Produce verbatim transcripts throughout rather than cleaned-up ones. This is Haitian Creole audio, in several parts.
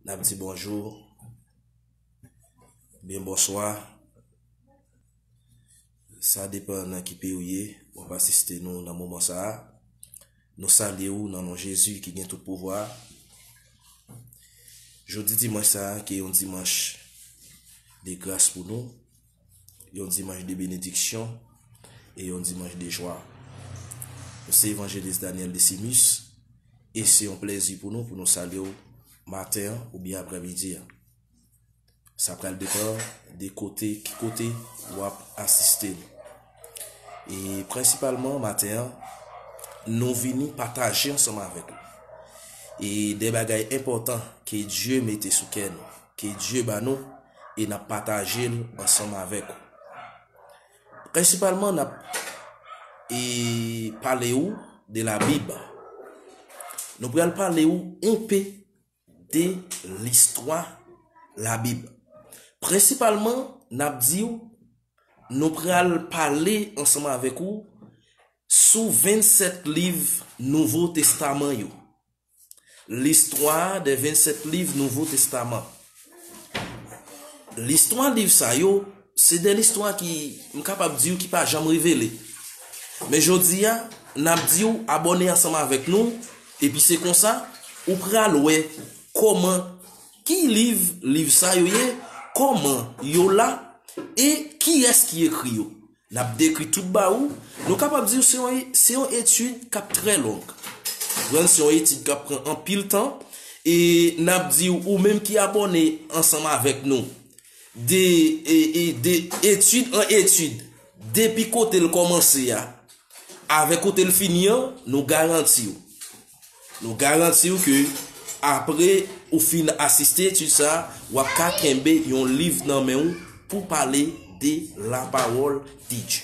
N ap di bonjou, byen bonswa. Sa depann nan ki peyi w ye, w ap asiste nou nan moman sa a. Nou salye w nan non Jezi ki gen tout pouvwa. Jodi dimanch sa a, ke yon dimanch de gras pou nou, yon dimanch de benediksyon e yon dimanch de jwa. Nou se Evanjelis Daniel Decimus, e se yon plèzi pou nou, pou nou salye w maten an oubyen aprèmidi an. Sa pral depann de kote, ki kote w ap asiste nou. E prensipalman, maten an, nou vini pataje ansanm avèk ou. E de bagay enpòtan ke Dye mete sou kè nou, ke Dye ba nou, e n ap pataje l ansanm avèk ou. Prensipalman, n ap, e, pale ou de la Bib. Nou pral pale ou enpe de listwa la Bib. Prensipalman, n ap di w, nou pral pale ansanm avèk ou sou vennsèt liv Nouvo Testaman yo. Listwa de vennsèt liv Nouvo Testaman. Listwa liv sa yo, se de listwa ki, m kapab di w, ki pa janm revele. Men jodi a, n ap di w abòne ansanm avèk nou, epi se konsa, ou pral wè kòman, ki liv, liv sa yo ye, kòman yo la, e kiyès ki ekri yo. N ap dekri tout ba ou. Nou kapab di w se yon, se yon etid k ap trè long. Konprann, se yon etid k ap pran anpil tan. E n ap di w, ou menm ki abòne ansanm avèk nou, de, e, e, de etid an etid, depi kote l kòmanse a, avèk kote l fini an, nou garanti w. Nou garanti w ke apre ou fin asiste etid sa a, w ap ka kenbe yon liv nan men w pou pale de la parole de Dieu.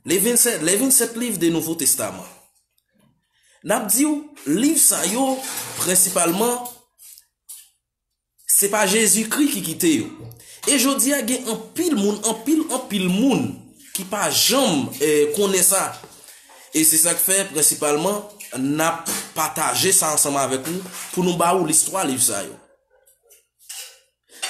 Le vennsèt, les vingt-sept livres de Nouveau Testament. N ap di w, liv sa yo, prensipalman, se pa Jezikri ki kite yo. E jodi a, gen anpil moun, anpil, anpil moun ki pa janm, eh, konnen sa. E se sa k fè, prensipalman, n ap pataje sa ansanm avèk ou pou nou ba ou listwa liv sa yo.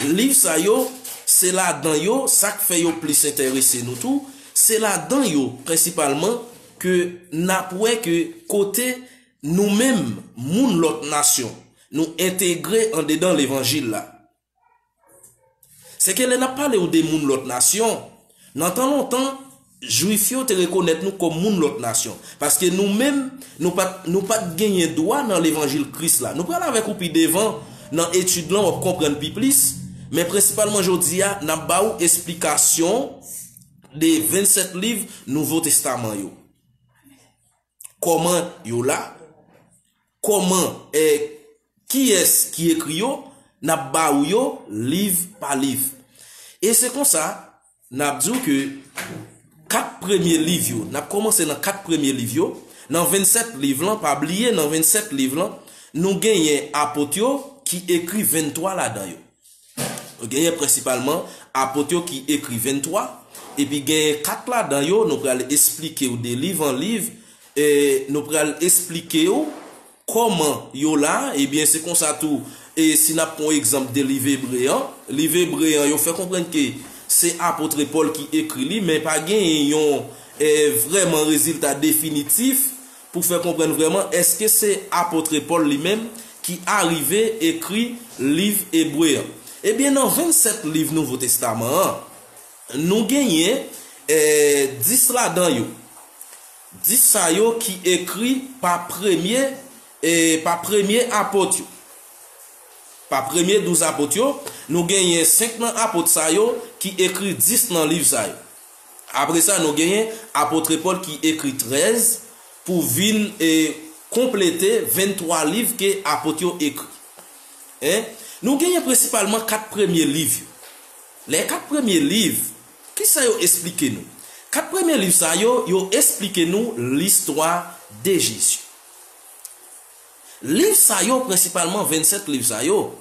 Liv sa yo, se ladan yo, sa k fè yo plis enterese nou tou, se ladan yo, prensipalman, ke n ap wè ke kote nou menm, moun lòt nasyon, nou entegre andedan levanjil la. Se ke lè n ap pale w de moun lòt nasyon, nan tan lontan, Jwif yo te rekonèt nou kòm moun lòt nasyon. Paske nou menm, nou pa t, nou pa t genyen dwa nan levanjil Kris la. Nou pral avèk ou pi devan nan etid lan, w ap konprann pi plis. Men prensipalman jodi a, n ap ba ou esplikasyon de vennsèt liv Nouvo Testaman yo. Kòman yo la, kòman, eh, kiyès ki ekri yo, n ap ba ou yo liv pa liv. E se konsa, n ap di w ke kat premye liv yo, n ap kòmanse nan kat premye liv yo, nan vennsèt liv lan, pa bliye nan vennsèt liv lan, nou genyen apot yo ki ekri venntwa ladan yo. Nou genyen prensipalman apot yo ki ekri venntwa, epi genyen kat ladan yo, nou pral esplike w de liv an liv, e nou pral esplike w kòman yo la, ebyen, se konsa tou, e si n ap pran egzanp de liv Ebre an, liv Ebre an, yo fè konprann ke se apot Pòl ki ekri li, men pa genyen yon, e, vrèman rezilta definitif pou fè konprann vrèman èske se apot Pòl li menm ki arive ekri liv Ebre an. Ebyen, nan vennsèt liv Nouvo Testaman an, nou genyen, e, dis ladan yo. Dis sa yo ki ekri pa premye, e, pa premye apot yo. Pa premye douz apot yo, nou genyen senk nan apot sa yo ki ekri dis nan liv sa yo. Apre sa, nou genyen apot Pòl ki ekri trèz pou vin, e, konplete venntwa liv ke apot yo ekri. En? Nou genyen prensipalman kat premye liv yo. Lè kat premye liv, kisa yo esplike nou? Kat premye liv sa yo, yo esplike nou listwa de Jezi. Liv sa yo, prensipalman vennsèt liv sa yo,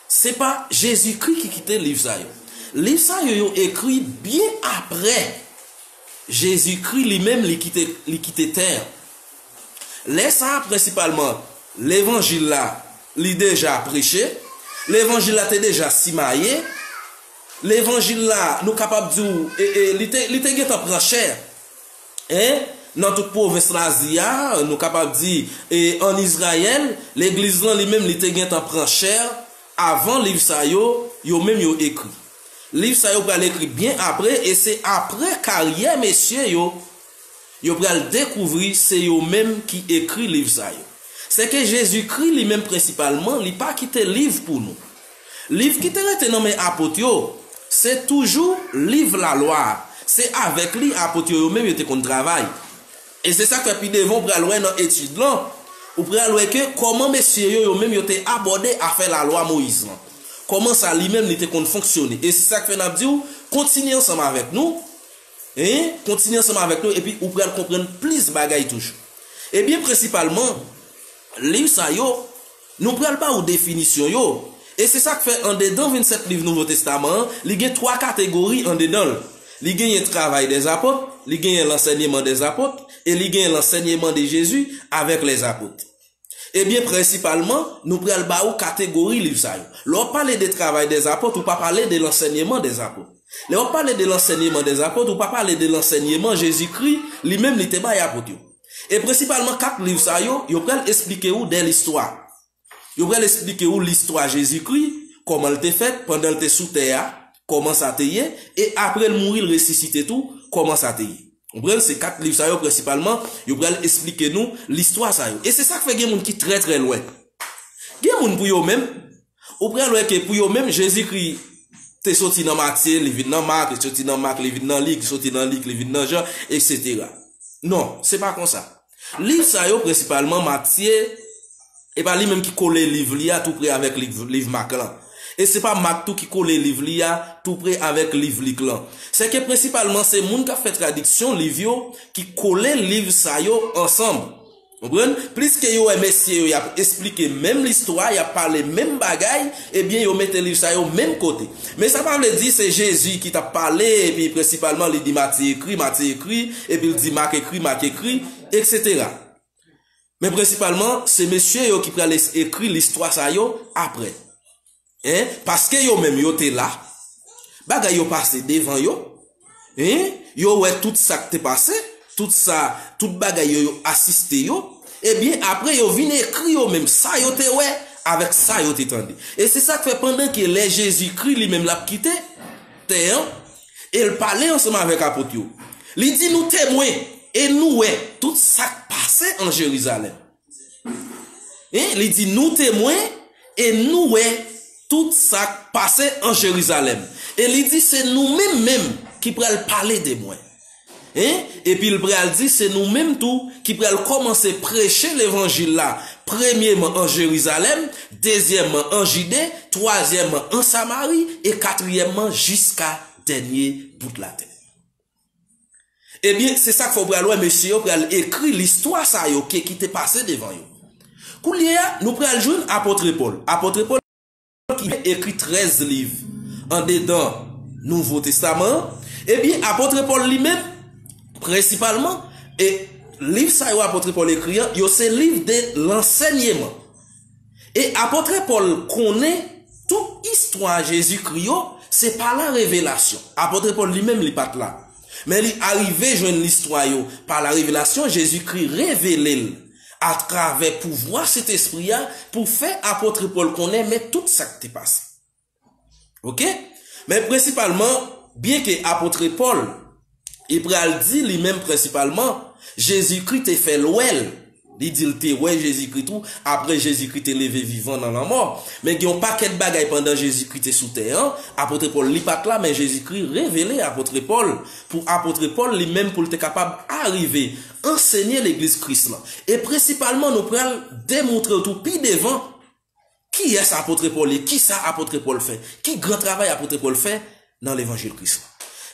se pa Jezikri ki kite liv sa yo. Liv sa yo, yo ekri byen apre Jezikri li menm li kite, li kite tè an. Lè sa a, prensipalman, levanjil la, li deja preche, levanjil la te deja simaye, levanjil la, nou kapab di w, e, e, li te, li te gentan pran chè. En, nan tout pwovens Lazi a, nou kapab di, e, ann Izrayèl, legliz lan li menm li te gentan pran chè avan liv sa yo, yo menm yo ekri. Liv sa yo pral ekri byen apre, e se apre karyè mesye yo, yo pral dekouvri se yo menm ki ekri liv sa yo. Sèke Jezikri li menm prensipalman, li pa kite liv pou nou. Liv ki te rete nan men apot yo, se toujou liv lalwa a. Se avèk li apot yo, yo menm yo te konn travay. E se sa k fè pi devan ou pral wè nan etid lan, ou pral wè ke kòman mesye yo, yo menm yo te abòde afè lalwa Moyiz lan. Kòman sa li menm li te konn fonksyone. E se sa k fè n ap di w, kontinye ansanm avèk nou. En, kontinye ansanm avèk nou, epi ou pral konprann plis bagay toujou. Ebyen, prensipalman, liv sa yo, nou pral ba ou definisyon yo. E se sa k fè andedan vennsèt liv Nouvo Testaman an, li gen twa kategori andedan l. Li genyen Travail des Apôtres, li genyen L'Enseignement des Apôtres, e li genyen L'Enseignement de Jésus avec les Apôtres. Ebyen, prensipalman, nou pral ba ou kategori liv sa yo. Lè w ap pale de Travail des Apôtres, ou pa pale de L'Enseignement des Apôtres. Lè w ap pale de L'Enseignement des Apôtres, ou pa pale de lansèyman Jezikri li menm li te bay apot yo. E prensipalman kat liv sa yo, yo pral esplike ou de listwa. Yo pral esplike ou listwa Jezikri, kòman l te fèt, pandan l te sou tè a, kòman sa te ye, e apre l mouri, l resisite tou, kòman sa te ye. Konprann? Se kat liv sa yo prensipalman, yo pral esplike nou listwa sa yo. E se sa k fè gen moun ki trè, trè lwen. Gen moun pou yo menm, ou pral wè ke pou yo menm, Jezikri te soti nan Matye, li vin nan Mak, li soti nan Mak, li vin nan Lik, li soti nan Lik, li vin nan Jan, etsetera. Non, se pa konsa. Liv sa yo, prensipalman, Matye, e pa li menm ki kole liv li a tou pre avèk liv, liv Mak lan. E se pa Mak tou ki kole liv li a tou pre avèk liv Lik lan. Se ke prensipalman se moun k ap fè tradiksyon liv yo ki kole liv sa yo ansanm. Konprann? Pliske yo wè mesye yo, y ap esplike menm listwa, y ap pale menm bagay, ebyen, yo mete liv sa yo menm kote. Men sa pa vle di se Jezi ki t ap pale, epi prensipalman li di Matye ekri, Matye ekri, epi l di Mak ekri, Mak ekri, etsetera. Men prensipalman, se mesye yo ki pral es-, ekri listwa sa yo apre. En, paske yo menm yo te la, bagay yo pase devan yo, en, yo wè tout sa k te pase, tout sa, tout bagay yo, yo asiste yo, ebyen, apre yo vin ekri yo menm sa yo te wè avèk sa yo te tande. E se sa k fè pandan ke lè Jezikri li menm l ap kite tè an, e l pale ansanm avèk apot yo, li di, "Nou temwen, e nou wè tout sa k pase an Jerizalèm." En, li di, "Nou temwen, e nou wè tout sa k pase an Jerizalèm." E li di, "Se nou menm menm ki pral pale de mwen." En, epi l pral di, "Se nou menm tou ki pral kòmanse preche levanjil la, premyeman an Jerizalèm, dezyèmman an Jide, twazyèmman an Samari, e katriyèmman jiska dènye bout latè." Ebyen, se sa k fè w pral wè mesye yo pral ekri listwa sa yo ke ki te pase devan yo. Kounye a, nou pral jwenn apot Pòl. Apot Pòl ki ekri trèz liv andedan Nouvo Testaman an. Ebyen, apot Pòl li menm, prensipalman, e liv sa yo apot Pòl ekri an, yo se liv de lansèyman. E apot Pòl konnen tout istwa Jezikri yo, se pa la revelasyon. Apot Pòl li menm, li pa t la. Men li arive jwenn listwa yo pa la revelasyon, Jezikri revele l atravè pouvwa Sentespri a pou fè apot Pòl konnen men tout sa k te pase. Oke? Men prensipalman, byenke apot Pòl, li pral di li menm prensipalman, Jezikri te fè l wè l. Li di l te wè Jezikri tou, apre Jezikri te leve vivan nan lanmò. Men gen yon pakèt bagay pandan Jezikri te sou tè an, apot Pòl li pa t la, men Jezikri revele apot Pòl, pou apot Pòl li menm pou l te kapab arive ansenye legliz Kris lan. E prensipalman, nou pral demontre w tou pi devan kiyès apot Pòl ye, kisa apot Pòl fè, ki gran travay apot Pòl fè nan levanjil Kris lan.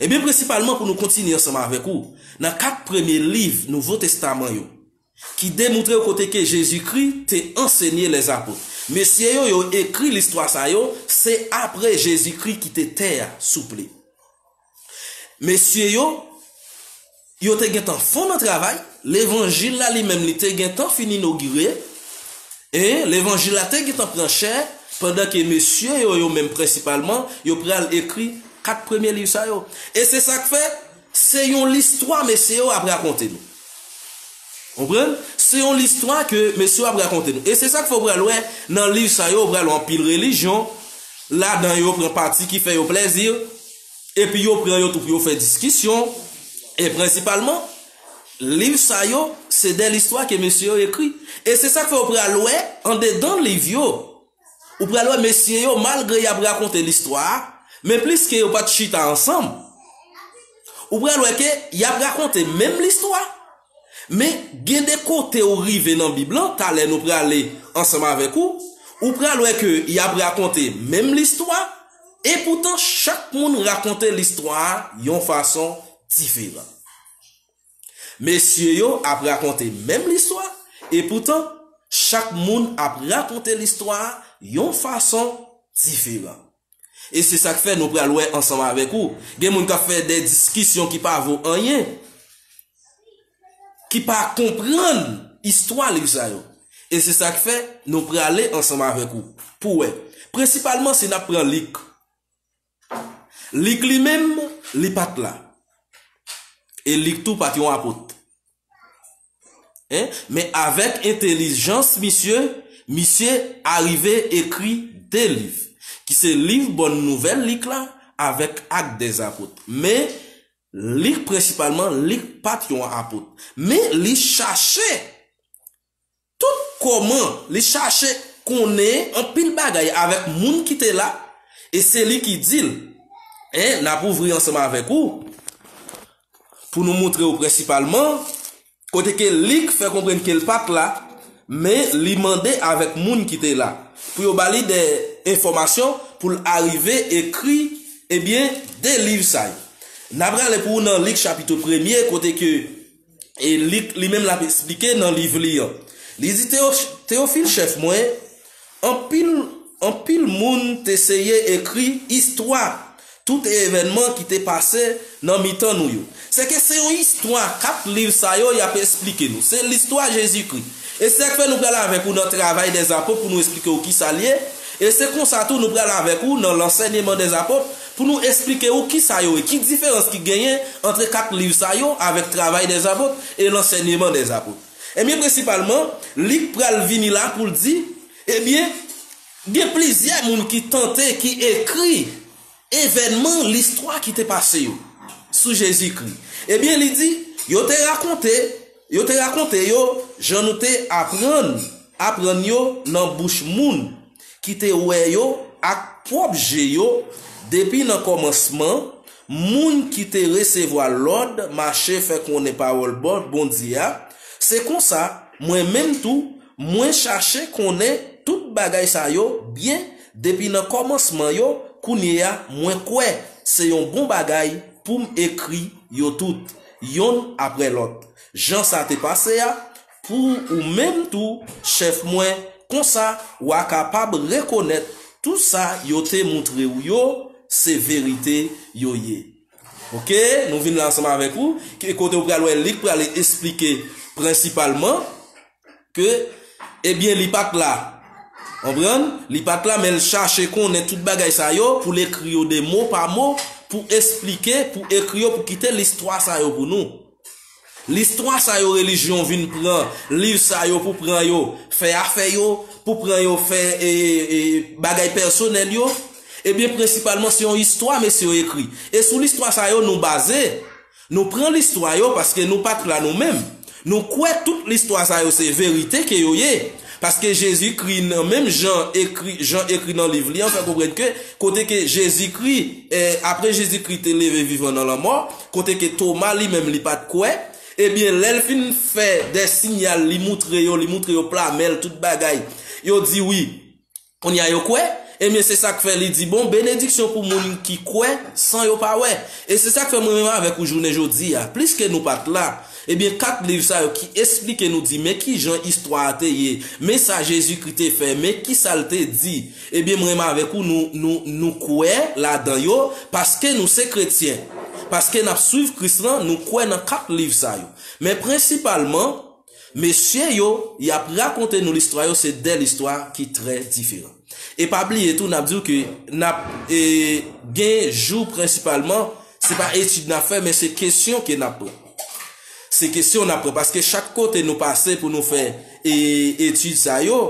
Ebyen, prensipalman, pou nou kontinye ansanm avèk ou, nan kat premye liv Nouvo Testaman yo, ki demontre w kote ke Jezikri te ansenye lèzapot. Mesye yo, yo ekri listwa sa yo, se apre Jezikri kite tè a, souple. Mesye yo, yo te gentan fon nan travay, levanjil la li menm li te gentan fin inogire, E levanjil la te gentan pran chè, pandan ke mesye yo, yo menm prensipalman, yo pral ekri kat premye liv sa yo. E se sa k fè, se yon listwa mesye yo ap rakonte nou. Konprann? Se yon listwa ke mesye yo ap rakonte nou. E se sa k fè w pral wè nan liv sa yo, w pral wè anpil relijyon, ladan yo pran pati ki fè yo plèzi, epi yo pran yo tou pou yo fè diskisyon, e prensipalman, liv sa yo, se de listwa ke mesye yo ekri. E se sa k fè w pral wè, andedan liv yo, ou pral wè mesye yo, malgre y ap rakonte listwa a, men pliske yo pa t chita ansanm, ou pral wè ke y ap rakonte menm listwa. Men gen de kote ou rive nan Bib lan, talè nou prale ansanm avèk ou, ou pral wè ke y ap rakonte menm listwa, e poutan chak moun rakonte listwa a yon fason diferan. Mesye yo ap rakonte menm listwa, e poutan chak moun ap rakonte listwa a yon fason diferan. E se sa k fè nou pral wè ansanm avèk ou. Gen moun k ap fè de diskisyon ki pa vo anyen, ki pa konprann istwa liv sa yo. E se sa k fè nou prale ansanm avèk ou pou wè. Prensipalman, si n ap pran Lik. Lik li menm, li pa t la. E Lik tou pa t yon apot. Hein? Men avèk entèlijans misye, misye arive ekri de liv, ki se liv Bòn Nouvèl Lik la avèk Actes des Apôtres. Men Lik prensipalman, Lik pa t yon apot. Men li chache tout kòman, li chache konnen anpil bagay avèk moun ki te la, e se li ki di l. En, n ap ouvri ansanm avèk ou, pou nou montre w prensipalman, kote ke Lik fè konprann ke l pa t la, men li mande avèk moun ki te la, pou yo ba li de enfòmasyon, pou l arive ekri, ebyen, de liv sa yo. N ap rale pou ou nan Lik chapit premye, kote ke, e Lik li menm l ap esplike nan liv li an. Li di, Teyo-, Teyofil, chèf mwen, anpil, anpil moun te seye ekri istwa tout evènman ki te pase nan mitan nou yo. Se ke se yon istwa, kat liv sa yo y ap esplike nou. Se listwa Jezikri. E se sa k fè nou pral avèk ou nan Travay dèzapot pou nou esplike ou kisa l ye. E se konsa tou nou pral avèk ou nan Lansèyman dèzapot pou nou esplike ou kisa yo ye, ki diferans ki genyen ant kat liv sa yo avèk Travay dèzapot e Lansèyman dèzapot. Ebyen, prensipalman, Lik pral vini la pou l di, ebyen, gen plizyè moun ki tante, ki ekri evènman listwa ki te pase yo sou Jezikri. Ebyen, li di, yo te rakonte, yo te rakonte yo jan nou te aprann, aprann yo nan bouch moun ki te wè yo ak pwòp je yo depi nan kòmansman, moun ki te resevwa lòd mache fè konnen pawòl Bon-, Bondye a. Se konsa, mwen menm tou, mwen chache konnen tout bagay sa yo byen depi nan kòmansman yo, kounye a, mwen kwè se yon bon bagay pou m ekri yo tout, yonn apre lòt. Jan sa te pase a, pou ou menm tou, chèf mwen, konsa w a kapab rekonèt tout sa yo te montre w yo, se verite yo ye. Oke, nou vin la ansanm avèk ou, ki kote w pral wè Lik pral esplike prensipalman ke, ebyen, li pa t la. Konprann? Li pa t la, men l chache konnen tout bagay sa yo pou l ekri yo de mo pa mo, pou esplike, pou ekri yo, pou kite listwa sa yo pou nou. Listwa sa yo relijyon vin pran, liv sa yo pou pran yo, fè afè yo, pou pran yo fè, e, e, bagay pèsonèl yo. Ebyen, prensipalman, se yon istwa mesye yo ekri. E sou listwa sa yo nou baze. Nou pran listwa yo paske nou pa t la nou menm. Nou kwè tout listwa sa yo se verite ke yo ye. Paske Jezikri nan menm Jan ekri, Jan ekri nan liv li an, fè konprann ke kote ke Jezikri, eh, apre Jezikri te leve vivan nan lanmò, kote ke Toma li menm li pa t kwè, ebyen, lè l fin fè de siyal, li moutre yo, li moutre yo plamèl, tout bagay, yo di wi. Kounye a yo kwè, ebyen, se sa k fè li di, bon, benediksyon pou moun ki kwè san yo pa wè. E se sa k fè mwen menm avèk ou jounen jodi a, pliske nou pa t la, ebyen, kat liv sa yo ki esplike nou di, men ki jan istwa a te ye, men sa Jezikri te fè, men ki sa l te di. Ebyen, mwen menm avèk ou, nou, nou, nou kwè ladan yo, paske nou se kretyen. Paske n ap swiv Kris lan, nou kwè nan kat liv sa yo. Men prensipalman, mesye yo, y ap rakonte nou listwa yo, se de listwa ki trè diferan. E pa bliye tou, n ap di w ke n ap e, gen jou prensipalman, se pa etid n ap fè, men se kesyon ke n ap pran. Se kesyon n ap pran, paske chak kote nou pase pou nou fè e, etid sa yo,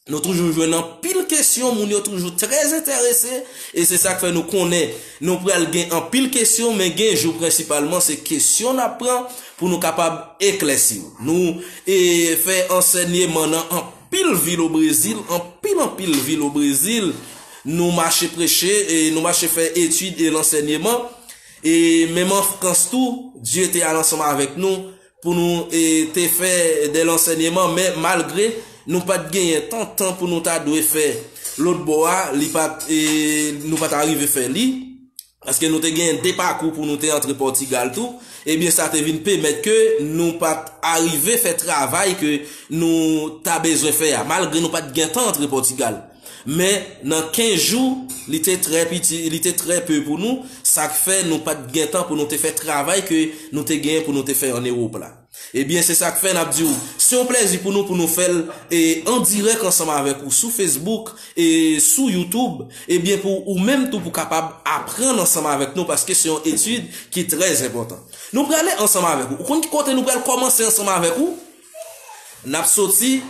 nou toujou jwenn anpil kesyon, moun yo toujou trè enterese, e se sa k fè nou konnen nou pral gen anpil kesyon, men gen jou prensipalman se kesyon n ap pran pou nou kapab eklèsi yo. Nou e, fè ansèyman nan anpil vil o Brezil, anpil, anpil vil o Brezil, nou mache preche, e nou mache fè etid e lansèyman, e menm an Frans tou, Dye te al ansanm avèk nou, pou nou e, te fè de lansèyman, men malgre nou pa t genyen tan, tan pou nou ta dwe fè lòt bò a, li pa t, e, nou pa t arive fè li, paske nou te genyen de pakou pou nou te antre Pòtigal tou, ebyen sa te vin pèmèt ke nou pa t arive fè travay ke nou ta bezwen fè a, malgre nou pa t gen tan antre Pòtigal. Men nan kenz jou, li te trè piti, li te trè pe pou nou, sa k fè nou pa t gen tan pou nou te fè travay ke nou te genyen pou nou te fè ann Ewòp la. Ebyen, se sa k fè n ap di w, se yon plèzi pou nou, pou nou fè l e, an dirèk ansanm avèk ou sou Facebook e sou YouTube, ebyen, pou ou menm tou pou kapab aprann ansanm avèk nou, paske se yon etid ki trè enpòtan. Nou prale ansanm avèk ou. Ou konn ki kote nou pral kòmanse ansanm avèk ou? N ap soti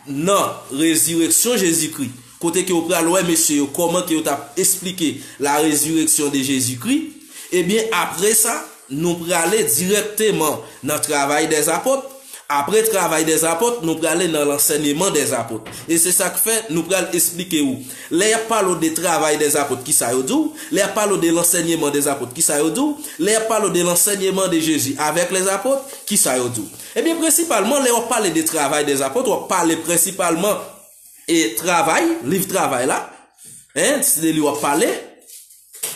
nan rezireksyon Jezikri, kote ke w pral wè mesye yo kòman ke yo t ap esplike la résurrection de Jésus-Christ. Ebyen, apre sa, nou prale dirèkteman nan Travay dèzapòt. Apre Travay dèzapòt, nou prale nan Lansèyman dèzapòt. E se sa k fè nou pral esplike w. Lè y ap pale w de Travay dèzapòt, kisa yo di w? Lè y ap pale w de Lansèyman dèzapòt, kisa yo di w? Lè y ap pale w de Lansèyman de Jezi avèk lèzapòt, kisa yo di w? Ebyen, prensipalman, lè w ap pale de Travay dèzapòt, w ap pale prensipalman e Travay, liv Travay la, en, se de li w ap pale,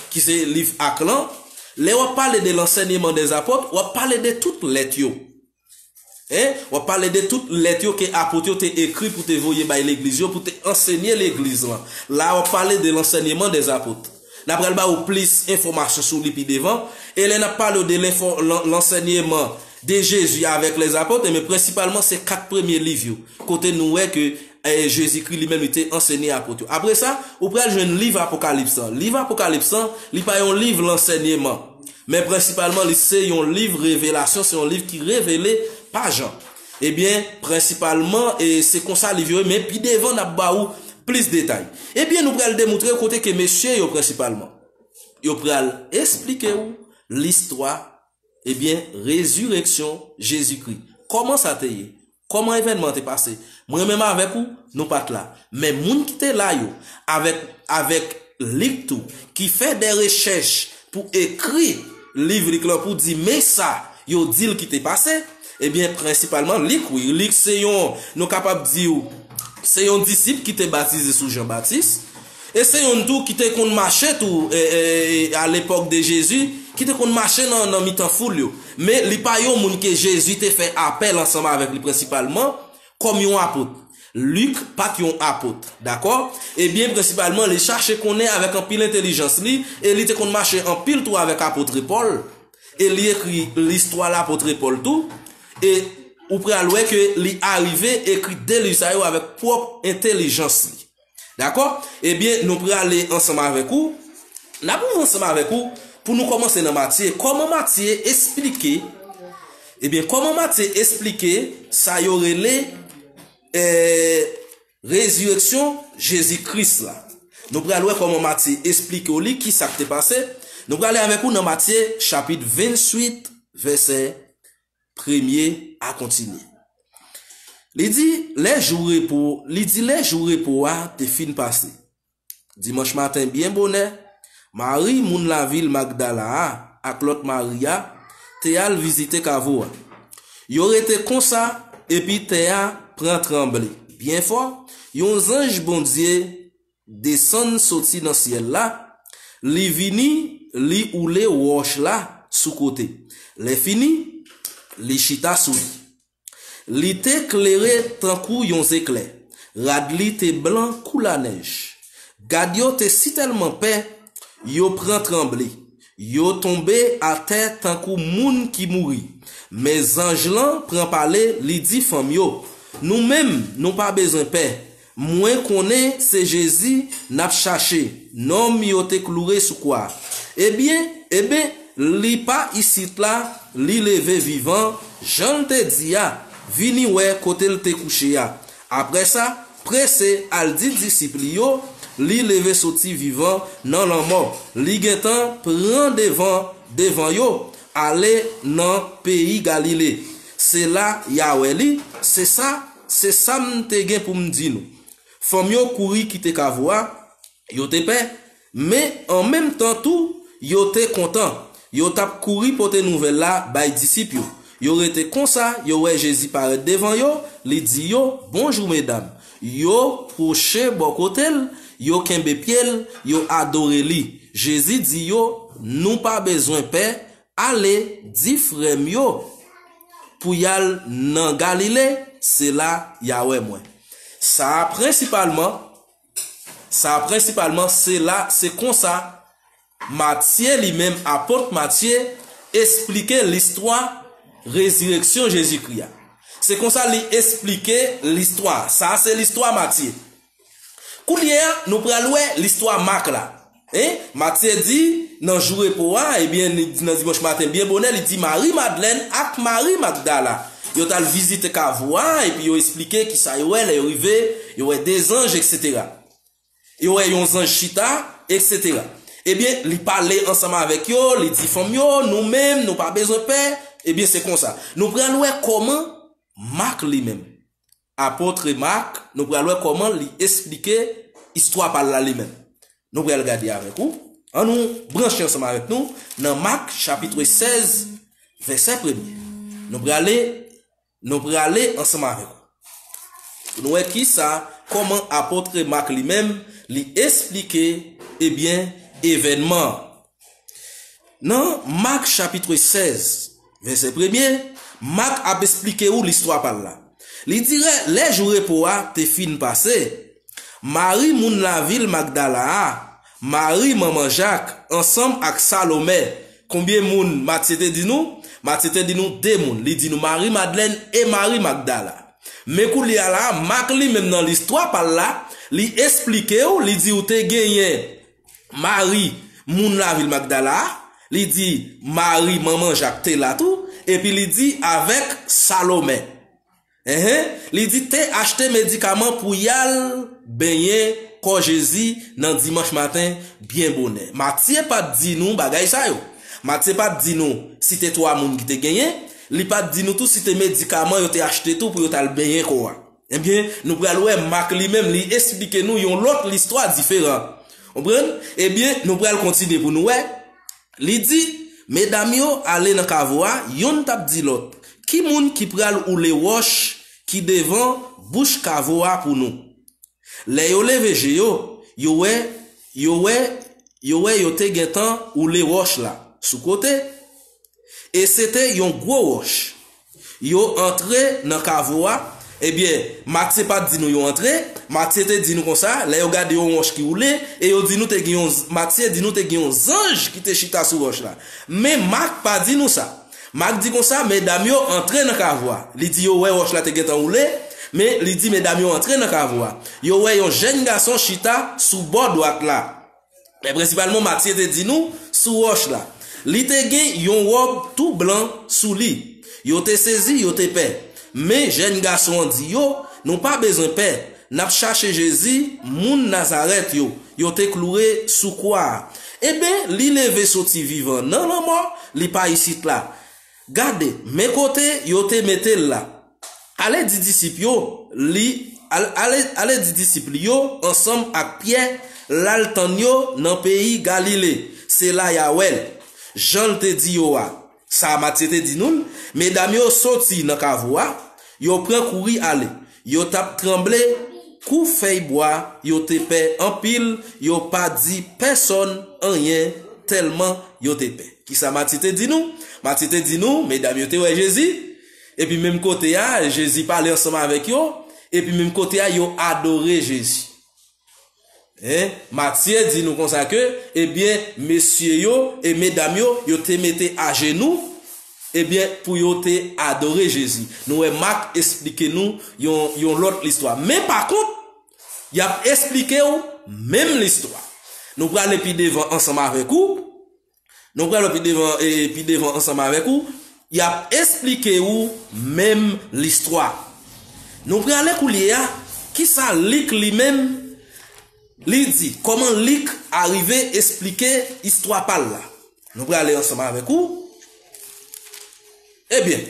ki se liv Ak lan. Lè w ap pale de Lansèyman dèzapòt, w ap pale de tout lèt yo. En, w ap pale de tout lèt yo ke apot yo te ekri pou te voye bay legliz yo, pou te ansenye legliz lan. La, w ap pale de Lansèyman dèzapòt. N ap pral ba ou plis enfòmasyon sou li pi devan. E lè n ap pale w de lenfò-, lan-, Lansèyman de Jezi avèk lèzapòt, ebyen, prensipalman, se kat premye liv yo, kote nou wè ke, eh, Jezikri li menm, li te ansenye apot yo. Apre sa, ou pral jwenn liv Apokalips lan. Liv Apokalips lan, li pa yon liv lansèyman, men prensipalman, li se yon liv revelasyon, se yon liv ki revele pa Jan. Ebyen, prensipalman, e se konsa liv yo ye, men pi devan, n ap ba ou plis detay. Ebyen, nou pral demoutre kote ke mesye yo prensipalman, yo pral esplike ou listwa, ebyen, rezireksyon Jezikri. Kòman sa te ye? Kòman evènman an te pase? Mwen menm avèk ou, nou pa t la. Men moun ki te la yo, avèk, avèk Lik tou, ki fè de rechèch pou ekri liv Lik lan, pou di, men sa yo di l ki te pase, ebyen, prensipalman, Lik, wi, Lik se yon, nou kapab di w, se yon disip ki te batize sou Jan Batis, e se youn tou ki te konn mache tou, e, e, e, a lepòk de Jezi, ki te konn mache nan, nan mitan foul yo. Men li pa yon moun ke Jezi te fè apèl ansanm avèk li prensipalman kòm yon apot. Lik pa t yon apot, dakò? Ebyen, prensipalman, li chache konnen avèk anpil entèlijans li, e li te konn mache anpil tou avèk apot Pòl, e li ekri listwa lapot Pòl tou, e ou pral wè ke li arive ekri de liv sa yo avèk pwòp entèlijans li. Dakò? Ebyen, nou prale ansanm avèk ou. N ap viv ansanm avèk ou pou nou kòmanse nan Matye. Kòman Matye esplike, ebyen, kòman Matye esplike sa yo rele, eh, rezireksyon Jezi Kris la? Nou pral wè kòman Matye esplike w li, ki sa k te pase. Nou prale avèk ou nan Matye, chapit venntuit, vèsè premye a kontinye. Li di, lè jou repo, li di, lè jou repo a te fin pase. Dimanch maten, byen bonè, Mari, moun lavil Magdala a, ak lòt Mari a, te al vizite kavo a. Yo rete konsa, epi tè a pran tranble byen fò, yon zanj Bondye desann soti nan syèl la, li vini, li woule wòch la sou kote. Lèfini, li chita sou li. Li te klere tankou yon zeklè, rad li te blan kou lanèj. Gad yo te sitèlman pè, yo pran tranble. yo tonbe atè tankou moun ki mouri. Men zanj lan pran pale, li di fanm yo, "Nou menm, nou pa bezwen pè. Mwen konnen se Jezi n ap chache, nonm yo te kloure sou kwa a. Ebyen, ebyen, li pa isit la, li leve vivan, jan l te di a, vini wè kote l te kouche a." Apre sa, prese al di disip li yo, li leve soti vivan nan lanmò. Li gentan pran devan, devan yo, ale nan peyi Galile. Se la y a wè li, se sa, se sa m te gen pou m di nou. Fanm yo kouri kite kavo a, yo te pè, men an menm tan tou, yo te kontan. Yo t ap kouri pote nouvèl la bay disip yo. Yo rete konsa, yo wè Jezi parèt devan yo, li di yo, "Bonjou, medam." Yo pwoche bò kote l, yo kenbe pye l, yo adore li. Jezi di yo, "Nou pa bezwen pè, ale di frè m yo pou y al nan Galile, se la y a wè mwen." Sa a prensipalman, sa a prensipalman, se la, se konsa Matye li menm, apot Matye, esplike listwa rezireksyon Jezikri a. Se konsa li esplike listwa. Sa a se listwa Matye. Kounye a, nou pral wè listwa Mak la. Hein? Matye di, nan jou repo a, ebyen, li di nan dimanch maten, byen bonè, li di Mari Madlèn ak Mari Magdala. Yo t al vizite kavo a, epi yo esplike kisa yo wè lè yo rive, yo wè de zanj, etsetera. Yo wè yon zanj chita, etsetera. Ebyen, li pale ansanm avèk yo, li di fanm yo, "Nou menm, nou pa bezwen pè." Ebyen, se konsa. Nou pral wè kòman Mak li menm, apot Mak, nou pral wè kòman li esplike istwa pa l la li menm. Nou pral gade avèk ou. Ann nou branche ansanm avèk nou nan Mak, chapit sèz, vèsè premye. Nou prale, nou prale ansanm avèk ou. Pou nou wè kisa, kòman apot Mak li menm, li esplike, ebyen, evènman an. Nan Mak chapit sèz, vèsè premye, Mak ap esplike ou listwa pa l la. Li di, lè jou repo a te fin pase, Mari moun lavil Magdala a, Mari manman Jak, ansanm ak Salome. Konbyen moun Matye te di nou? Matye te di nou de moun. Li di nou Mari Madlèn e Mari Magdala. Men koulye a la, Mak li menm nan listwa pa l la, li esplike w, li di ou te genyen Mari, moun lavil Magdala a, li di Mari, manman Jak, te la tou, epi li di avèk Salome. Enhen, li di te achte medikaman pou y al benyen kò Jezi nan dimanch maten byen bonè. Matye pa t di nou bagay sa yo. Matye pa t di nou si te twa moun ki te genyen, li pa t di nou tou si te medikaman yo te achte tou pou yo t al benyen kò a. Ebyen, nou pral wè Mak li menm, li esplike nou yon lòt listwa diferan. Konprann? Ebyen, nou pral kontinye pou nou wè. Li di, medam yo ale nan kavo a, yonn t ap di lòt, "Ki moun ki pral woule wòch ki devan bouch kavo a pou nou?" Lè yo leve je yo, yo wè, yo wè, yo wè yo te gentan woule wòch la sou kote. E se te yon gwo wòch. Yo antre nan kavo a. Ebyen, Matye pa t di nou yo antre. Matye te di nou konsa, lè yo gade yon wòch ki woule, e yo di nou te gen yon, Matye di nou te gen yon zanj ki te chita sou wòch la. Men Mak pa di nou sa. Mak di konsa, medam yo antre nan kavo a. Li di yo wè wòch la te gentan woule, men li di medam yo antre nan kavo a. Yo wè yon jèn gason chita sou bò dwat la. Men prensipalman, Matye te di nou sou wòch la. Li te gen yon wòb tou blan sou li. Yo te sezi, yo te pè. Men jèn gason an di yo, "Nou pa bezwen pè. N ap chache Jezi, moun Nazarèt yo, yo te kloure sou kwa a. Ebyen, li leve soti vivan nan lanmò, li pa isit la. Gade, men kote yo te mete l la. Ale di disip yo, li, al-, ale, ale di disip li yo ansanm ak Pyè, l al tann yo nan peyi Galile. Se la y a wè l, jan l te di yo a." Sa Matye te di nou l, medam yo soti nan kavo a, yo pran kouri ale. Yo t ap tranble kou fèy bwa, yo te pè anpil, yo pa di pèsonn anyen, tèlman yo te pè. Kisa Matye te di nou? Matye te di nou, medam yo te wè Jezi, epi menm kote a, Jezi pale ansanm avèk yo, epi menm kote a, yo adore Jezi. Hein? Matye di nou konsa ke, ebyen, mesye yo e medam yo, yo te mete ajenou, ebyen, pou yo te adore Jezi. Nou wè Mak esplike nou yon, yon lòt listwa. Men pa kont, y ap esplike w menm listwa. Nou prale pi devan ansanm avèk ou. Nou prale pi devan, e, pi devan ansanm avèk ou. Y ap esplike ou menm listwa. Nou prale koulye a, kisa Lik li menm li di, kòman Lik arive esplike istwa pa l la. Nou prale ansanm avèk ou. Ebyen,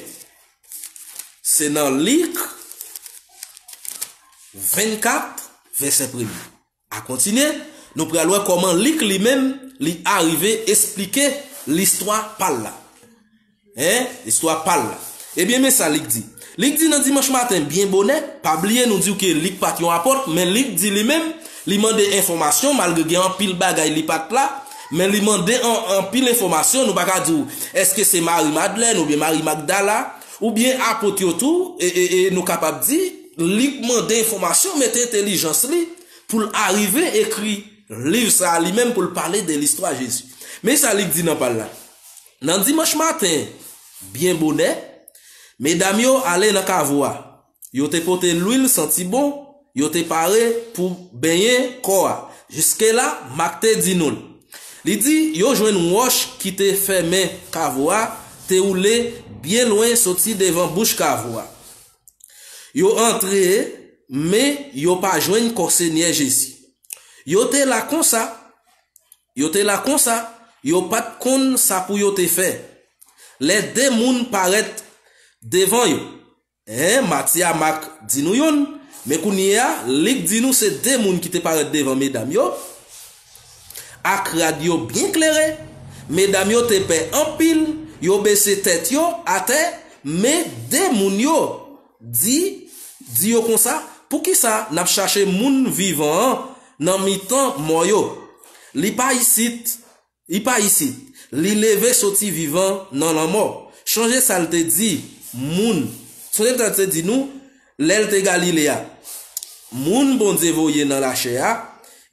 se nan Lik vennkat, vèsè premye a kontinye, nou pral wè kòman Lik li menm, li arive esplike listwa pa l la. Hein? Listwa pa l la. Ebyen, men sa Lik di. Lik di nan dimanch maten, byen bonè, pa bliye nou di w ke Lik pa t yon apòt, men Lik di li menm, li mande enfòmasyon, malgre gen anpil bagay li pa t la, men li mande an, anpil enfòmasyon, nou pa ka di w, èske se Mari Madlèn oubyen Mari Magdala, oubyen apòt yo tou, e, e, e nou kapab di, Lik mande enfòmasyon, mete entèlijans li, pou l arive ekri liv sa a li menm pou l pale de listwa Jezi. Men sa Lik di nan pa l la. Nan dimanch maten, byen bonè, medam yo ale nan kavo a. Yo te pote lwil santi bon, yo te pare pou benyen kò a. Jiske la, Mak te di nou l. Li di, yo jwenn wòch ki te fèmen kavo a, te woule byen lwen soti devan bouch kavo a. Yo antre, men yo pa jwenn kò Senyè Jezi. Yo te la konsa, yo te la konsa, yo pa t konn sa pou yo te fè. Lè de moun parèt devan yo, en, Matye a Mak di nou youn, men kounye a, Lik di nou se de moun ki te parèt devan medam yo, ak rad yo byen klere. Medam yo te pè anpil, yo bese tèt yo atè, men de moun yo di, di yo konsa, poukisa n ap chache moun vivan an nan mitan mò yo? Li pa isit, li pa isit. Li leve soti vivan nan lanmò. Chonje sa l te di moun. Chonje sa l te di nou lè l te Galile a. Moun Bondye voye nan lachè a,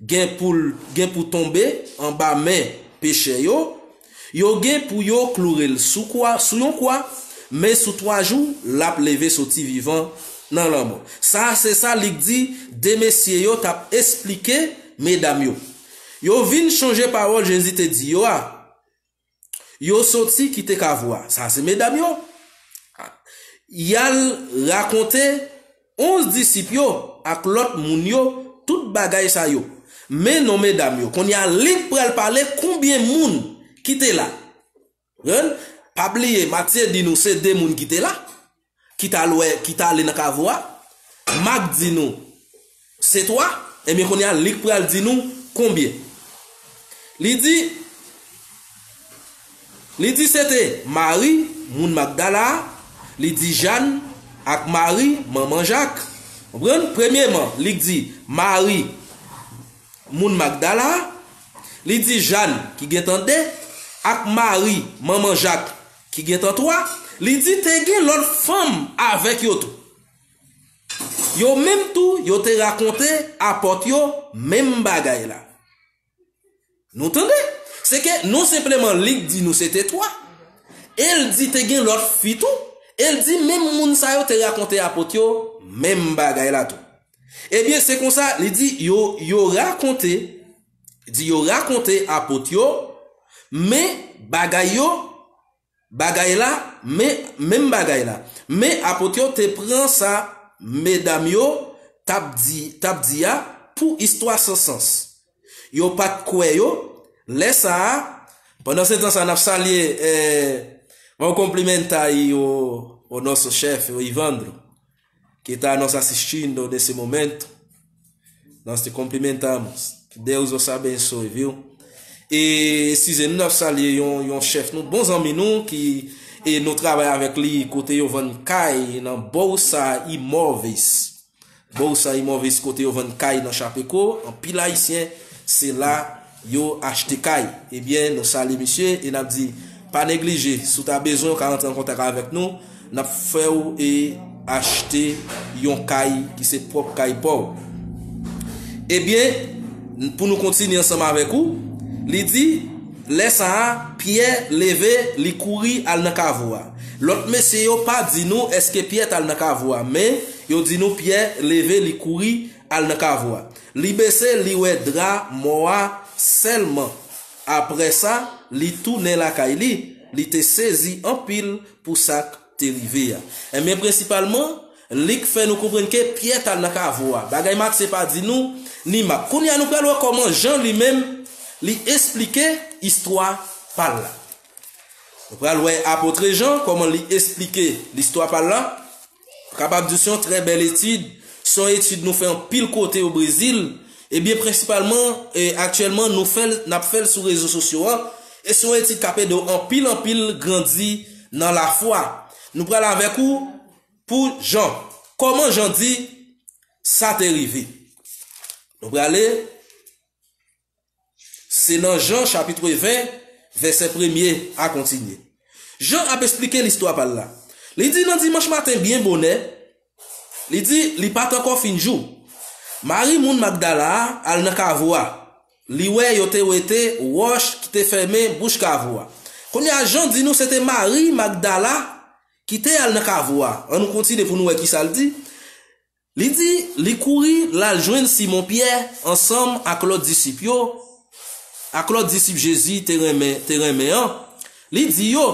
gen pou l, gen pou tonbe anba men pechè yo, yo gen pou yo kloure l sou kwa, sou yon kwa, men sou twa jou, l ap leve soti vivan nan lanmò. Sa a se sa Lik di de mesye yo t ap esplike medam yo. Yo vin chonje pawòl Jezi te di yo a. Yo soti kite kavo a. Sa se medam yo. Y al rakonte onz disip yo ak lòt moun yo tout bagay sa yo. Men non medam yo. Kounye a Lik pral pale konbyen moun ki te la. Konprann? Pa bliye, Matye di nou se de moun ki te la, ki t al wè, ki t ale nan kavo a. Mak di nou se twa, ebyen kounye a Lik pral di nou konbyen. Li di, li di se te Mari, moun Magdala a, li di Jàn ak Mari, manman Jak. Konprann? Premyeman, Lik di Mari, moun Magdala a, li di Jàn ki gentan de, ak Mari, manman Jak, ki gentan twa, li di te gen lòt fanm avèk yo tou. Yo menm tou, yo te rakonte apòt yo menm bagay la. Nou tande? Se ke non senpleman Lik di nou se te twa, e l di te gen lòt fi tou, e l di menm moun sa yo te rakonte apòt yo menm bagay la tou. Ebyen, se konsa, li di, yo, yo rakonte, di yo rakonte apòt yo, men bagay yo, bagay la, men, menm bagay la. Men apòt yo te pran sa medam yo t ap di, t ap di a pou istwa san sans. Yo pa t kwè yo. Lè sa a, pandan se tan sa, n ap salye, eh, vamos cumprimentar aí o, o nosso chefe, o Ivandro, que está nos assistindo nesse momento. Nós te cumprimentamos. Que Deus os abençoe, viu? E, eskize nou, n ap salye yon, yon chèf nou, bon zanmi nou, ki, e nou travay avèk li kote yo vann kay nan Bolsa Imóveis. Bolsa Imóveis kote yo vann kay nan Chapecó, anpil Ayisyen, se la yo achte kay. Ebyen, nou salye misye e n ap di, pa neglije, si w ta bezwen, w ka rantre an kontak avèk nou, n ap fè w e achte yon kay ki se pwòp kay pa w. Ebyen, Pou nou kontinye ansanm avèk ou, li di, lè sa a, Pyè leve, li kouri al nan kavo a. Lòt mesye yo pa di nou èske Pyè t al nan kavo a, men yo di nou Pyè leve, li kouri al nan kavo a. Li bese, li wè dra mò a sèlman. Apre sa, li tounen lakay li. Li te sezi anpil pou sa k te rive a. Ebyen, prensipalman, Lik fè nou konprann ke Pyè t al nan kavo a. Bagay Matye pa di nou, ni Mak. Kounye a, nou pral wè kòman Jan li menm, li esplike istwa pa l la. Nou pral wè apot Jan, kòman li esplike listwa pa l la. Kapab di se yon trè bèl etid. Se yon etid nou fè anpil kote o Brezil. Ebyen, prensipalman, e, aktyèlman, nou fè l, n ap fè l sou rezo sosyo a. E se yon etid k ap ede w anpil, anpil grandi nan lafwa. Nou pral avèk ou pou Jan. Kòman Jan di sa te rive? Nou prale, se nan Jan chapit ven, vèsè premye a kontinye. Jan ap esplike listwa pa l la. Li di nan dimanch maten byen bonè, li di li pa t ankò fin jou. Mari moun Magdala a al nan kavo a. Li wè yo te wete wòch ki te fèmen bouch kavo a. Kounye a, Jan di nou se te Mari Magdala ki te al nan kavo a. Ann nou kontinye pou nou wè kisa l di. Li di, li kouri, l al jwenn Simon Pyè ansanm ak lòt disip yo, ak lòt disip Jezi te renmen, te renmen an. Li di yo,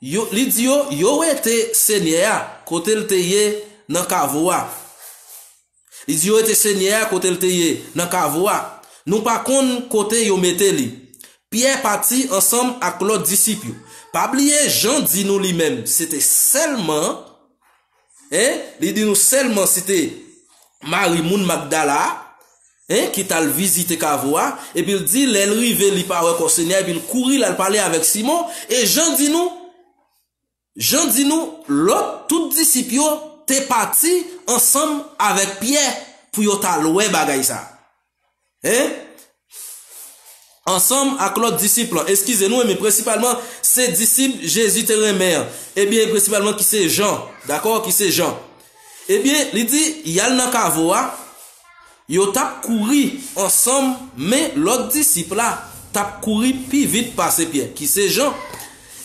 yo, li di yo, yo wete Senyè a kote l te ye nan kavo a. Li di yo wete Senyè a kote l te ye nan kavo a. Nou pa konn kote yo mete li. Pyè pati ansanm ak lòt disip yo. Pa bliye, Jan di nou li menm, se te sèlman, en, li di nou sèlman se te Mari moun Magdala a, en, ki t al vizite kavo a, epi l di, lè l rive, li pa wè kò Senyè a, epi l kouri, l al pale avèk Simon, e Jan di nou, Jan di nou, lòt tout disip yo te pati ansanm avèk Pyè pou yo t al wè bagay sa. En? Ansanm ak lòt disip lan. Eskize nou, men prensipalman, se disip Jezi te renmen an. Ebyen, prensipalman, ki se Jan. Dakò? Ki se Jan. Ebyen, li di, y al nan kavo a, yo t ap kouri ansanm, men lòt disip la t ap kouri pi vit pase Pyè, ki se Jan.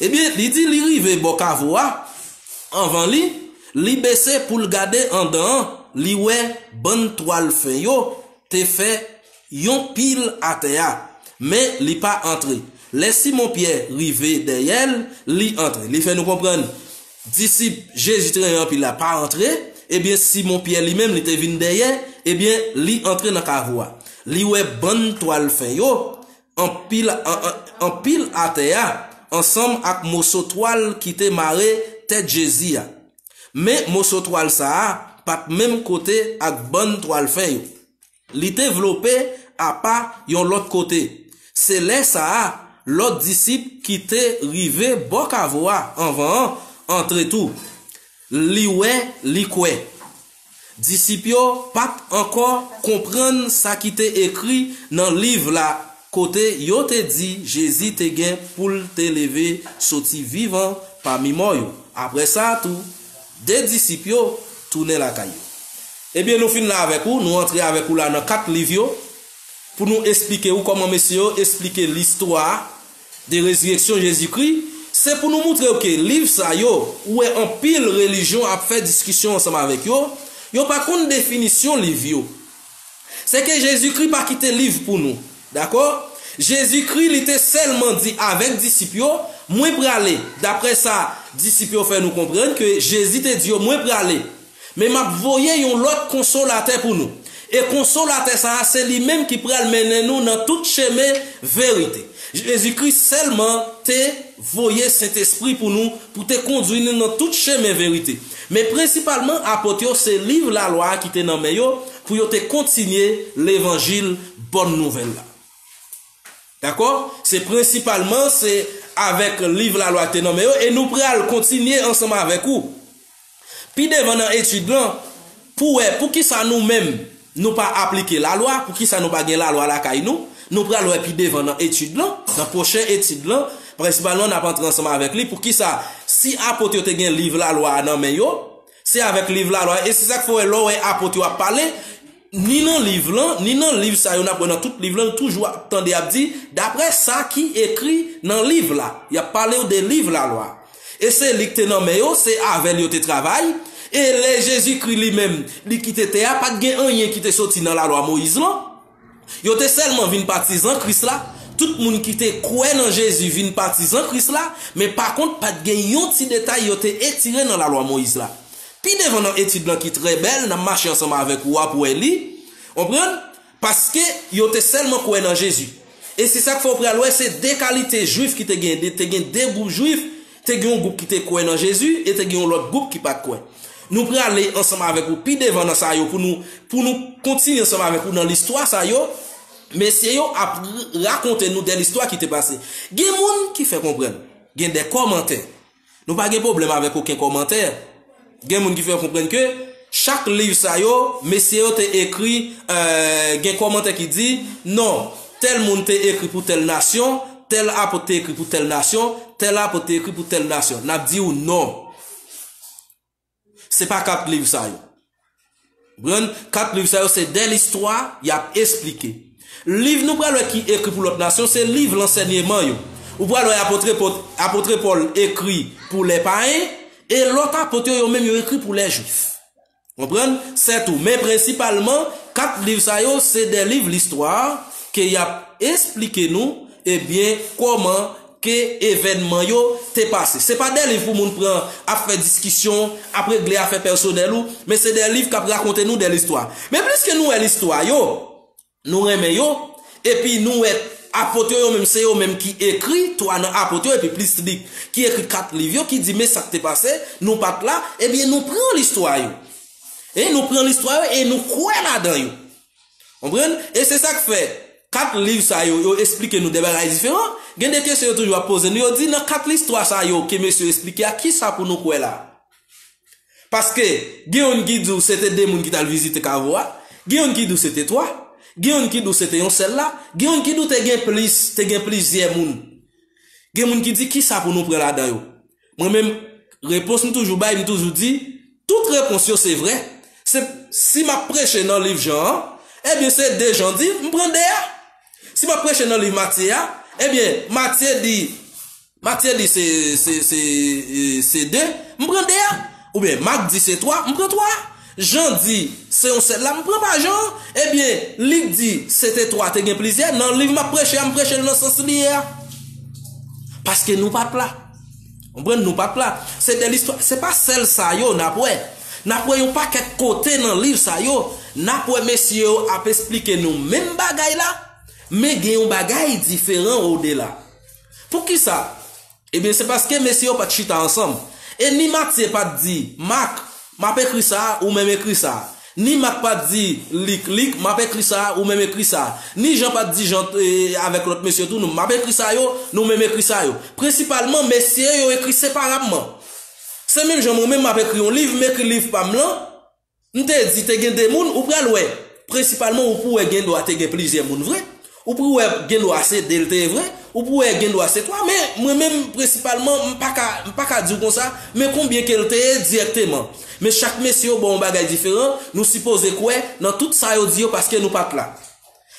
Ebyen, li di li rive bò kavo a, anvan li, li bese pou l gade andan an, li wè bann twal fen yo te fè yon pil atè a, men li pa antre. Lè Simon Pyè rive dèyè l, li antre. Li fè nou konprann, disip Jezi te renmen anpil la pa antre, ebyen Simon Pyè li menm li te vin dèyè, ebyen li antre nan kavo a. Li wè bann twal fen yo, anpil, an, an, anpil atè a, ansanm ak moso twal ki te mare tèt Jezi a. Men moso twal sa a pa t menm kote ak bann twal fen yo. Li te vlope apa yon lòt kote. Se lè sa a, lòt disip ki te rive bò kavo a anvan an antre tou. Li wè, li kwè. Disip yo pa t ankò konprann sa ki te ekri nan liv la kote yo te di Jezi te gen pou l te leve soti vivan pami mò yo. Apre sa a tou, de disip yo tounen lakay yo. Ebyen, nou fin la avèk ou, nou antre avèk ou la nan kat liv yo, pou nou esplike ou kòman mesye yo esplike listwa de rezireksyon Jezikri, se pou nou moutre w ke liv sa yo, ou wè anpil relijyon ap fè diskisyon ansanm avèk yo, yo pa konn definisyon liv yo. Se ke Jezikri pa kite liv pou nou. Dakò? Jezikri, li te sèlman di avèk disip yo, mwen prale. Daprè sa disip yo fè nou konprann ke Jezi te di yo, mwen prale. Men m ap voye yon lòt konsolatè pou nou. E konsolatè sa a, se li menm ki pral mennen nou nan tout chemen verite. Jezikri sèlman te voye Sentespri pou nou, pou te kondui nou nan tout chemen verite. Men prensipalman, apot yo, se liv lalwa a ki te nan men yo, pou yo te kontinye levanjil bòn nouvèl la. Dakò? Se prensipalman, se avèk liv lalwa ki te nan men yo, e nou pral kontinye ansanm avèk ou. Pi devan nan etid lan, pou wè poukisa nou menm nou pa aplike lalwa, poukisa nou pa gen lalwa lakay nou, nou pral wè pi devan nan etid lan, nan pwochen etid lan, prensipalman n ap antre ansanm avèk li, poukisa si apot yo te gen liv lalwa a nan men yo, se avèk liv lalwa, e se sa k fè w wè lè w wè apot yo ap pale, ni nan liv lan, ni nan liv sa yo n ap wè nan tout liv lan, nou toujou ap tande ap di, daprè sa ki ekri nan liv la. Y ap pale w de liv lalwa. E se li k te nan men yo, se avè l yo te travay. E lè Jezikri li menm, li kite tè a, pa t gen anyen ki te soti nan lalwa Moyiz lan. Yo te sèlman vin patizan Kris la. Tout moun ki te kwè nan Jezi vin patizan Kris la, men pa kont, pa t gen yon ti detay yo te etire nan lalwa Moyiz la. Pi devan nan etid lan ki trè bèl, n ap mache ansanm avèk ou, w ap wè li. Konprann? Paske yo te sèlman kwè nan Jezi. E se sa k fè w pral wè se de kalite jwif ki te gen. Te gen de gwoup jwif. Te gen yon gwoup ki te kwè nan Jezi e te gen yon lòt gwoup ki pa t kwè. Nou prale ansanm avèk ou pi devan nan sa yo pou nou, pou nou kontinye ansanm avèk ou nan listwa sa yo. Mesye yo ap rakonte nou de listwa ki te pase. Gen moun ki fè konprann. Gen de kòmantè. Nou pa gen pwoblèm avèk okenn kòmantè. Gen moun ki fè konprann ke chak liv sa yo, mesye yo te ekri, euh, gen kòmantè ki di, non, tèl moun te ekri pou tèl nasyon, tèl apot te ekri pou tèl nasyon, tèl apot te ekri pou tèl nasyon. N ap di w non. Se pa kat liv sa yo. Konprann? Kat liv sa yo se de listwa y ap esplike. Liv nou pral wè ki ekri pou lòt nasyon, se liv lansèyman yo. Ou pral wè apot Pòl, apot Pòl ekri pou lè payen, e lòt apot yo, yo menm yo ekri pou lè jwif. Konprann? Sètou, men prensipalman, kat liv sa yo se de liv listwa ke y ap esplike nou, ebyen, kòman ke evènman yo te pase. Se pa de liv pou moun pran ap fè diskisyon, ap regle afè pèsonèl ou, men se de liv k ap rakonte nou de listwa. Men pliske nou wè listwa yo, nou renmen yo, epi nou wè apot yo, yo menm se yo menm ki ekri twa nan apot yo, epi plis Lik ki ekri kat liv yo, ki di men sa k te pase, nou pa t la, ebyen nou pran listwa yo. E nou pran listwa yo e nou kwè ladan yo. Konprann? E se sa k fè, kat liv sa yo, yo esplike nou de bagay diferan. Gen de kesyon yo toujou ap poze nou, yo di nan kat listwa sa yo ke mesye yo esplike a, kisa pou nou kwè la? Paske gen youn ki di w se te de moun ki t al vizite kavo a, gen youn ki di w se te twa, gen youn ki di w se te yon sèl la, gen youn ki di w te gen plis, te gen plizyè moun. Gen moun ki di kisa pou nou pran ladan yo? Mwen menm, repons m toujou bay, m toujou di, tout repons yo se vrè. Se, si m ap preche nan liv Jan an, ebyen se de Jan di, m pran de a. Si m ap preche nan liv Matye a, ebyen Matye di, Matye di se, se, se, e, se de, m pran de a. Oubyen Mak di se twa, m pran twa a. Jan di se yon sèl la, m pran pa Jan an. Ebyen, Lik di se te twa, te gen plizyè. Nan liv m ap preche a, m preche l nan sans li ye a. Paske nou pa t la. Konprann? Nou pa t la. Se de listwa, se pa sèl sa yo n ap wè. N ap wè yon pakèt kote nan liv sa yo. N ap wè mesye yo ap esplike nou menm bagay la, men gen yon bagay diferan odela. Poukisa? Ebyen, se paske mesye yo pa t chita ansanm. E ni Matye pa t di, Mak, m ap ekri sa a, ou menm ekri sa a. Ni Mak pa t di, Lik, Lik, m ap ekri sa a, ou menm ekri sa a. Ni Jan pa t di, Jan, e, avèk lòt mesye tou, nou, m ap ekri sa yo, nou menm ekri sa yo. Prensipalman, mesye yo ekri separabman. Se menm jan mwen menm m ap ekri yon liv, m ekri liv pa m lan, m te di te gen de moun, ou pral wè. Prensipalman, ou pou wè gen dwa te gen plizyè moun vre. Ou pou wè gen dwa se de l te ye vre. Ou pou wè gen dwa se twa. Men, mwen menm, prensipalman, m pa ka, m pa ka di w konsa, men konbyen ke l te ye dirèkteman. Men chak mesye yo ba w yon bagay diferan. Nou sipoze kwè nan tout sa yo di yo paske nou pa t la.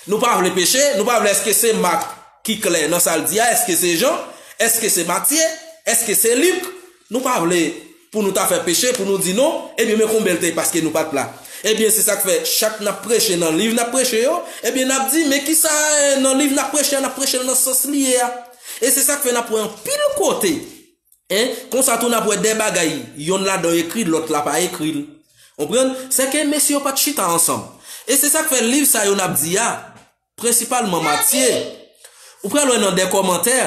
Nou pa vle peche, nou pa vle èske se Mak ki klè nan sa l di a, èske se Jan, èske se Matye, èske se Lik. Nou pa vle pou nou ta fè peche, pou nou di non, ebyen men konbyen l te ye paske nou pa t la. Ebyen se sa k fè, chak n ap preche nan liv n ap preche yo, ebyen n ap di, men kisa, eh, nan liv n ap preche a, n ap preche l nan sans li ye a. E se sa k fè n ap wè anpil kote. Hein? Konsa tou n ap wè de bagay, yonn ladan yo ekri, lòt la pa ekri l. Konprann? Se ke mesye yo pa t chita ansanm. E se sa k fè liv sa yo n ap di a, prensipalman Matye, ou pral wè nan de kòmantè,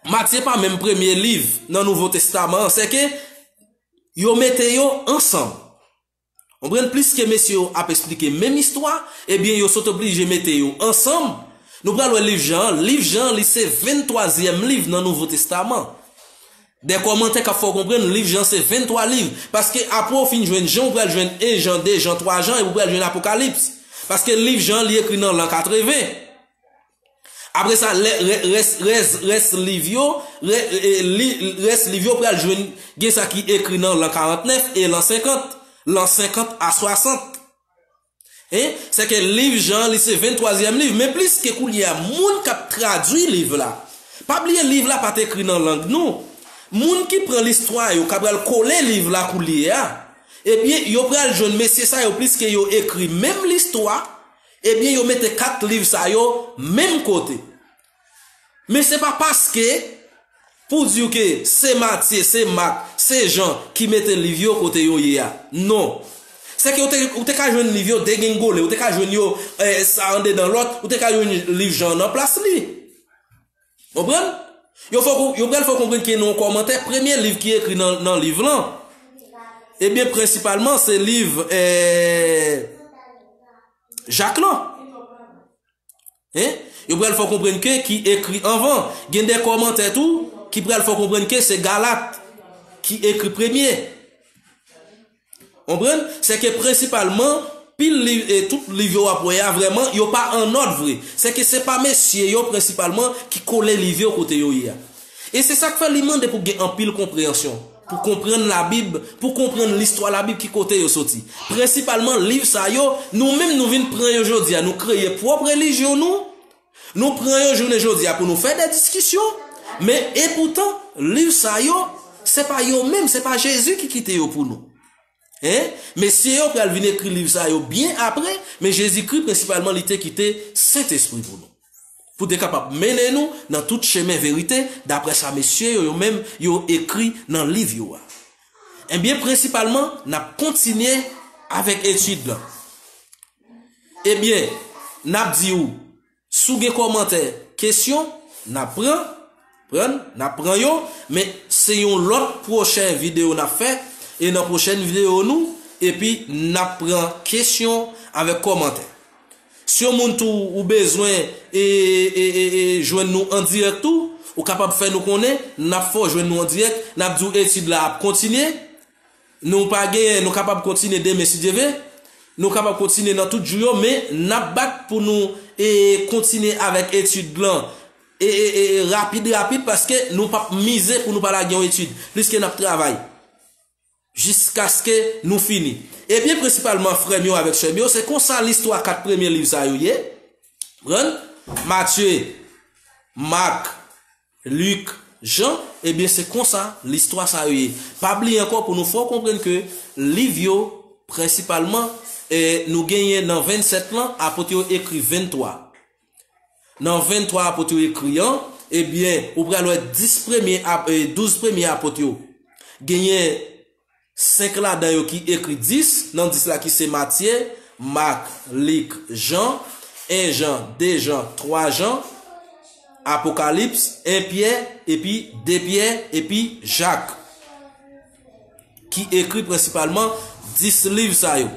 Matye pa menm premye liv nan Nouvo Testaman an, se ke yo mete yo ansanm. Konprann? Pliske mesye yo ap esplike menm istwa, ebyen yo sot oblije mete yo ansanm. Nou pral wè liv Jan an. Liv Jan an, li se venntwazyèm liv nan Nouvo Testaman. De kòmantè k ap fè w konprann liv Jan se venntwa liv. Paske apre w fin jwenn Jan, ou pral jwenn en Jan, de Jan, twa Jan, epi ou pral jwenn Apokalips. Paske liv Jan an, li ekri nan lan katreven. Apre sa, lè, rè-, rès, rès, rès liv yo, rè-, e, li, rès liv yo pral jwenn, gen sa ki ekri nan lan karantnèf e lan senkant, lan senkant a swasant. Hein? Sèke liv Jan, li se venntwazyèm liv, men plis ke koulye a, moun k ap tradui liv la. Pa bliye, liv la pa t ekri nan lang nou. Moun ki pran listwa yo, k ap pral kole liv la koulye a, ebyen, yo pral jwenn mesye sa yo, plis ke yo ekri menm listwa, ebyen, yo mete kat liv sa yo menm kote. Men se pa paske pou di w ke se Matye, se Mak, se Jan ki mete liv yo kote yo ye a. Non. Sèke ou te, ou te ka jwenn liv yo degengole, ou te ka jwenn yo, eh, sa andedan lòt, ou te ka jwenn liv Jan nan plas li. Konprann? Yo fè w, yo pral fè w konprann ke nan yon kòmantè, premye liv ki ekri nan, nan liv lan, ebyen, prensipalman, se liv, eh, Jak lan. Hein? Yo pral fè w konprann ke ki ekri anvan. Gen de kòmantè tou ki pral fè w konprann ke se Galat ki ekri premye. Konprann? Sèke prensipalman, pil liv, e tout liv yo w ap wè a, vrèman, yo pa an òd vre. Sèke se pa mesye yo, prensipalman, ki kole liv yo kote yo ye a. E se sa k fè li mande pou gen anpil konpreyansyon, pou konprann Labib, pou konprann listwa Labib, ki kote yo soti. Prensipalman, liv sa yo, nou menm nou vin pran yo jodi a, nou kreye pwòp relijyon nou, nou pran yo jounen jodi a pou nou fè de diskisyon, men epoutan, liv sa yo, se pa yo menm, se pa Jezi ki kite yo pou nou. Hein? Mesye yo pral vin ekri liv sa yo byen apre, men Jezikri, prensipalman, li te kite Sentespri pou nou. Pou te kapab mennen nou nan tout chemen verite, daprè sa mesye yo, yo menm, yo ekri nan liv yo a. Ebyen, prensipalman, n ap kontinye avèk etid lan. Ebyen, n ap di w, si w gen kòmantè, kesyon, n ap pran, pran, n ap pran yo, men se yon lòt pwochen videyo n ap fè, e nan pwochen videyo nou, epi n ap pran kesyon avèk kòmantè. Si yon moun tou ou bezwen e, e, e, e jwenn nou an dirèk tou, ou kapab fè nou konnen, n ap fè w jwenn nou an dirèk, n ap di w etid la ap kontinye. Nou pa genyen, nou kapab kontinye demen si Dye vle. Nou kapab kontinye nan tout jou yo, men n ap bat pou nou e kontinye avèk etid lan e, e, e, e rapid, rapid, paske nou p ap mize pou nou pa lage yon etid, pliske n ap travay jiskaske nou fini. Ebyen, prensipalman, frè m yo avèk sè m yo, se konsa listwa kat premye liv sa yo ye. Pran Matye, Mak, Lik, Jan, ebyen, se konsa listwa sa yo ye. Pa bliye ankò pou nou fè w konprann ke liv yo, prensipalman, e, nou genyen nan vennsèt lan, apot yo ekri venntwa. Nan venntwa apot yo ekri an, ebyen, ou pral wè dis premye ap-, e, douz premye apot yo. Genyen senk ladan yo ki ekri dis, nan dis la ki se Matye, Mak, Lik, Jan, en Jan, de Jan, twa Jan, Apokalips, en Pyè, epi de Pyè, epi Jak, ki ekri prensipalman dis liv sa yo.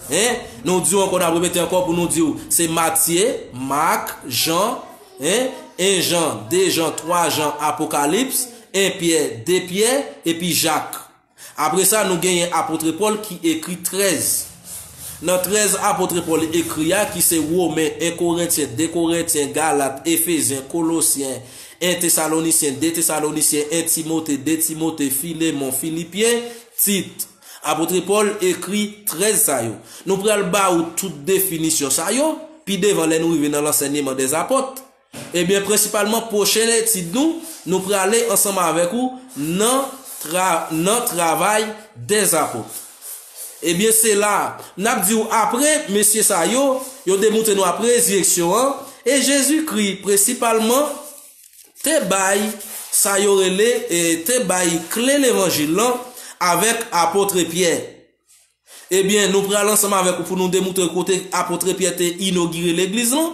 Hein? Nou di w ankò, n ap repete ankò pou nou di w, se Matye, Mak, Jan, hein? En Jan, de Jan, twa Jan, Apokalips, en Pyè, de Pyè, epi Jak. Apre sa, nou genyen apot Pòl ki ekri trèz. Nan trèz apot Pòl ekri a, ki se Women, en Korentyen, de Korentyen, Galat, Efezyen, Kolosyen, en Tesalonisyen, de Tesalonisyen, en Timote, de Timote, Filemon, Filipyen, Tit. Apot Pòl ekri trèz sa yo. Nou pral ba ou tout definisyon sa yo pi devan lè nou rive nan lansèyman dèzapot. Ebyen, prensipalman, pwochen etid nou, nou prale ansanm avèk ou nan tra-, nan travay dèzapot. Ebyen, se la, n ap di w apre, mesye sa yo, yo demontre nou ap rezireksyon an, e Jezikri, prensipalman, te bay sa yo rele, e te bay kle levanjil lan avèk apot Pyè. Ebyen, nou pral ansanm avèk ou pou nou demontre kote apot Pyè te inogire legliz lan.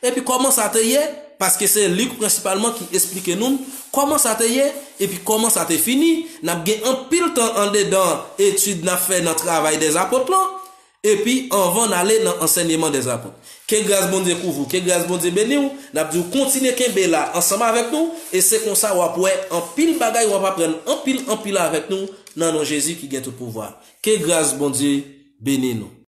Epi kòman sa te ye, paske se Lik prensipalman ki esplike nou kòman sa te ye, epi kòman sa te fini. N ap gen anpil tan andedan etid n ap fè nan travay dèzapot lan. Epi anvan n ale nan ansèyman dèzapot. Ke gras Bondye kouvri w, ke gras Bondye beni w. N ap di w kontinye kenbe la ansanm avèk nou, e se konsa w ap wè anpil bagay, w ap aprann anpil, anpil avèk nou, nan non Jezi ki gen tout pouvwa. Ke gras Bondye beni nou.